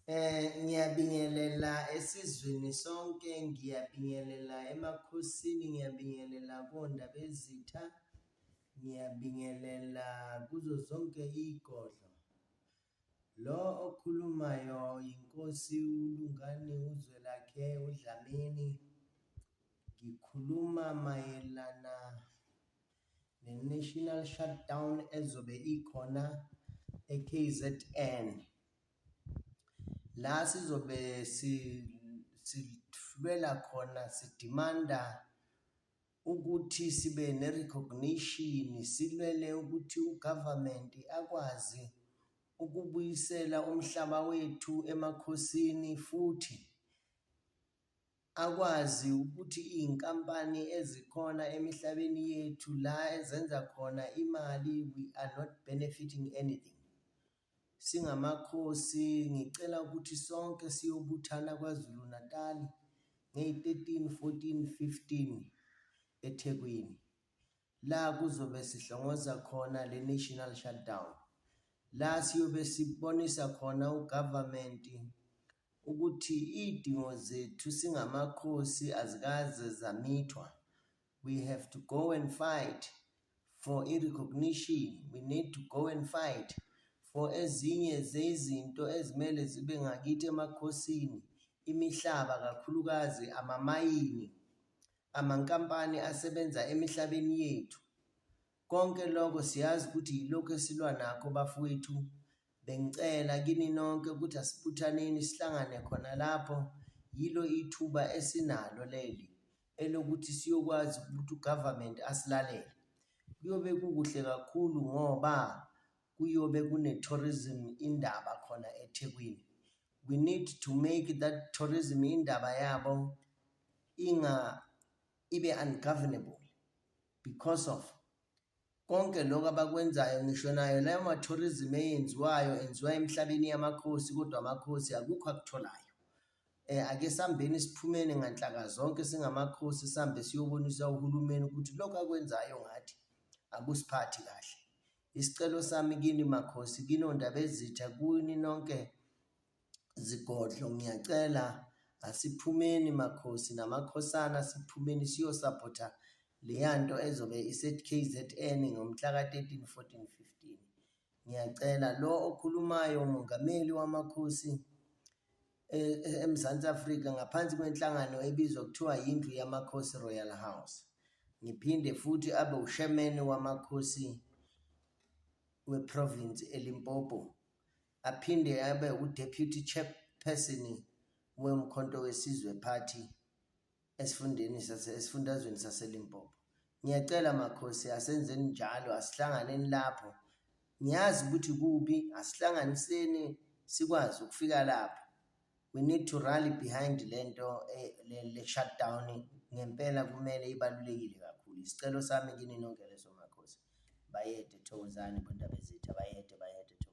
Ngiyabingelela esizweni sonke, ngiyabingelela emakhosini, ngiyabingelela koNdabezitha, ngiyabingelela kuzo zonke iy'godlo. Lo okhulumayo inkosi uLungani uZwelakhe uDlamini, ngikhuluma mayelana ne-national shutdown ezobe ikhona e-KZN. La sizobe silwela khona sidimanda ukuthi sibe ne-recognition, silwele ukuthi u-government akwazi ukubuyisela umhlaba wethu emakhosini futhi akwazi ukuthi iy'nkampani ezikhona emihlabeni yethu la ezenza khona imali, we are not benefiting anything. Singamakhosi ngicela ukuthi sonke siyobuthana KwaZulu Natali ngeyi-13, 14, 15 eThekwini. La kuzobe sihlongoza khona le-national shutdown. La siyobe sibonisa khona u-government ukuthi iy'dingo zethu singamakhosi azikaze zamithwa. We have to go and fight for i-recognition, we need to go and fight for ezinye zezinto ezimele zibe ngakithi emakhosini, imihlaba kakhulukazi amamayini, amankampani asebenza emihlabeni yethu. Konke lokho siyazi ukuthi yilokhu esilwa nakho bafowethu. Bengicela kini nonke ukuthi asibuthaneni sihlangane khona lapho, yilo ithuba esinalo leli elokuthi siyokwazi ukuthi u-government asilalele. Kuyobe kukuhle kakhulu ngoba kuyobe kune-tourism indaba khona eThekwini. We need to make that tourism indaba yabo ibe ungovernable because of konke lokhu abakwenzayo, ngisho nayo layo ma-tourism eyenziwayo enziwa emhlabeni yamakhosi, kodwa amakhosi akukho akutholayo. Ake sambeni siphumeni nganhlaka zonke singamakhosi, sihambe siyobonisa uhulumeni ukuthi lokhu akwenzayo ngathi akusiphathi kahle. Isicelo sami kini makhosi, kini oNdabezitha, kini nonke zigodlo, ngiyacela asiphumeni makhosi namakhosana, siphumeni siyosaphotha leya nto ezobe ise-KZN ngomhla ka-13, 14, 15. Ngiyacela lo okhulumayo umongameli wamakhosi eMzansi Afrika ngaphansi kwenhlangano ebizwa kuthiwa yindlu yamakhosi Royal House. Ngiphinde futhi abe ushemene wamakhosi we-province eLimpopo, aphinde abe u-deputy chairperson woMkhonto weSizwe Party esifundeni esifundazweni saseLimpopo. Ngiyacela makhosi, asenzeni njalo, asihlanganeni lapho. Ngiyazi ukuthi kubi, asihlanganiseni sikwazi ukufika lapho. We need to rally behind lento le shutdown, ngempela kumele, ibalulekile kakhulu. Isicelo sami kini nonke leso makhosi. Bayede, thokozani boNdabezitha, bayede, bayede, thokozani.